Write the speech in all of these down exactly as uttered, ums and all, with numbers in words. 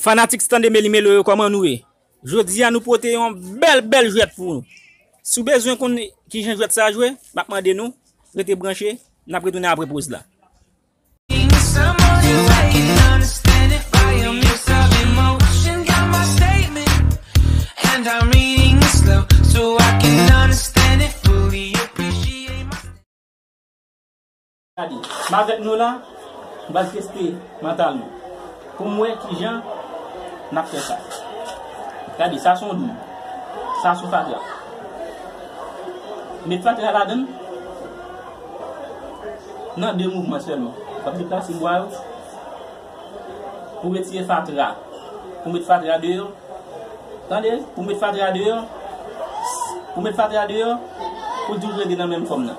Fanatik Stanley Melimelo yo, kòman nou ye? Jodi a, nou pote yon bèl, bèl jwèt pou nou. Si w bezwen konn kijan jwèt sa jwe, m ap mande nou rete branche, n ap retounen apre poz la. And I'm reading slow, so I can understand it fully. Appreciate my Gade, m avèk nou la, m pral teste mantal nou. Pou m wè kijan n ap fè sa. Gade, sa se yon doum. Sa se yon fatra. Met fatra ladan l. Nan de mouvman sèlman. W ap deplase bwa yo. Pou retire fatra. Pou met fatra deyò. Tande, pou met fatra deyò, pou met fatra deyò, pou l toujou rete nan menm fòm nan.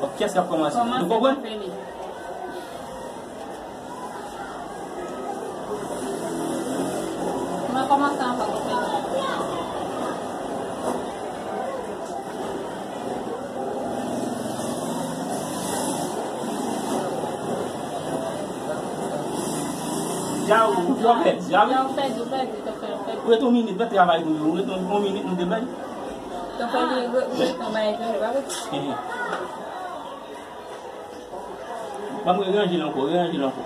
Bon, kiyès k ap kòmanse? Nou konprann? Mwen kòmanse ankò. Dja ou, ou pèdi, dja wi. Dja ou pèdi, ou pèdi, ou pèdi. Ou ret yon minit, mèt travay pou yo. Ou ret yon, yon minit, nou te bay. Donk, ou ret yon bagay pou yo, pa vre? Ehe. Ban mwen ranje l ankò, ranje l ankò.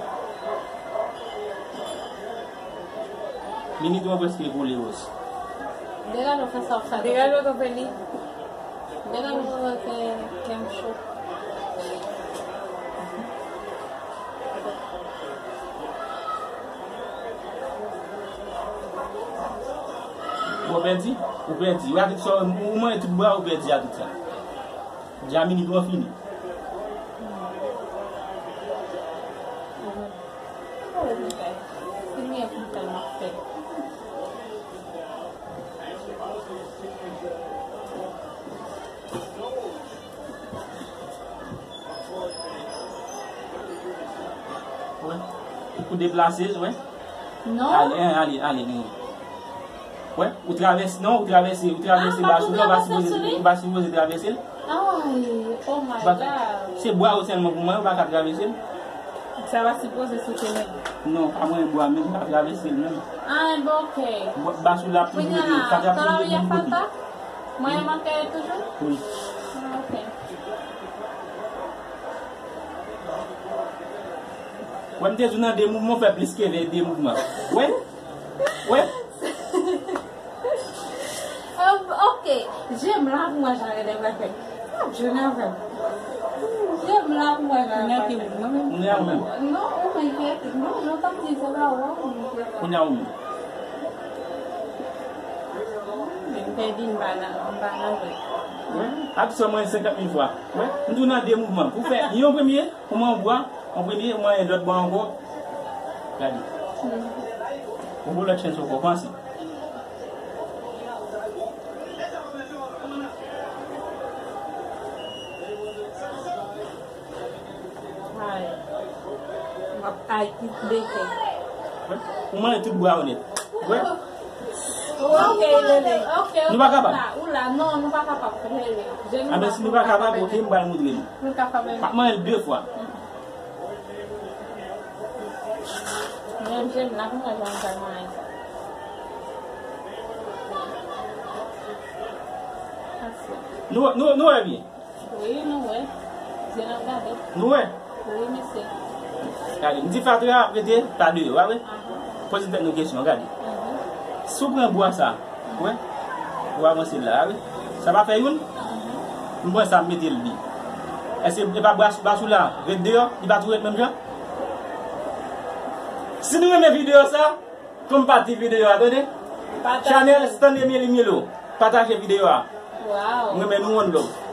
Minit ou an prèske ekole, Rose. Degaje w fè sa w fè. Degaje w kanpe li. Degaje w fè kè m cho. Ou pèdi? Ou pèdi. Ou a tout sa, ou manje tout bwa, ou pèdi a tout sa. Dja minit ou an fini. Wè. Ou deplase, wè. Non. Ale, ale, ale, non. Wè, ou travèse, non, ou travèse, ou travèse ba sou li, ou pa sipoze, ou pa sipoze travèse l. Ay, oh my God. Se bwa yo sèlman pou mwen, ou pa ka travèse l. Sa pa sipoze sou teren. Non, pa mwen bwa, men ou pa travèse l menm. Ay, bon, ok. Ba sou la ap toujou rete, fatra ap toujou rete yon kote. Mwen manke toujou? Wi. Ah, ok. Wè, m te di w nan de mouvman, w fè plis ke de mouvman. Wè? Wè? Um, ok. Je m la pou mwen jan rele mwen fè. Ah, je n avè. Je m la pou mwen jan rele mwen fè. Mwen avè. Non, ou mwen fè. Non, non, tanpri, se pa ou. Kounye a ou menm. M pèdi, m pa nan, m pa nan jwèt. Wè, ap sou mwen senkant mil fwa. Wè, m tou nan de mouvman. Pou fè yon premye, pou mwen yon bwa, yon premye, mwen yon lòt bwa ankò. Gade. Ou pou lòt chans ankò, panse. Ay. M ap ay tout bete. Ou manje tout bwa yo nèt. Wè? Ok, Lele. Ok, nou pa kapab. Ou la, non, nou pa kapab, Lele. A, men si nou pa kapab, ok, m pral montre nou. Nou kapab. M ap manje l de fwa. Menm je m la, pou mwen, jan m pral manje sa. Nou, nou, nou wè byen. Wi, nou wè. Je n ap gade. Nou wè? Wi, mesye. Gade, m di fatra ap rete pa deyò, pa vre? Aha. Poze tèt nou kesyon, gade. Mhm. Si w pran bwa sa, wè? Ou avanse l la, wè? Sa pa fè youn? Mhm. M pran sa, m mete l li. Èske e pa bwa, bwa sou la, ret deyò? Li pa tou ret menm jan? Si nou renmen videyo sa, konn pati videyo a, tande? Pataje. Chanèl Stanley Miely Milo. Pataje videyo a. Wow. M renmen nou, one love.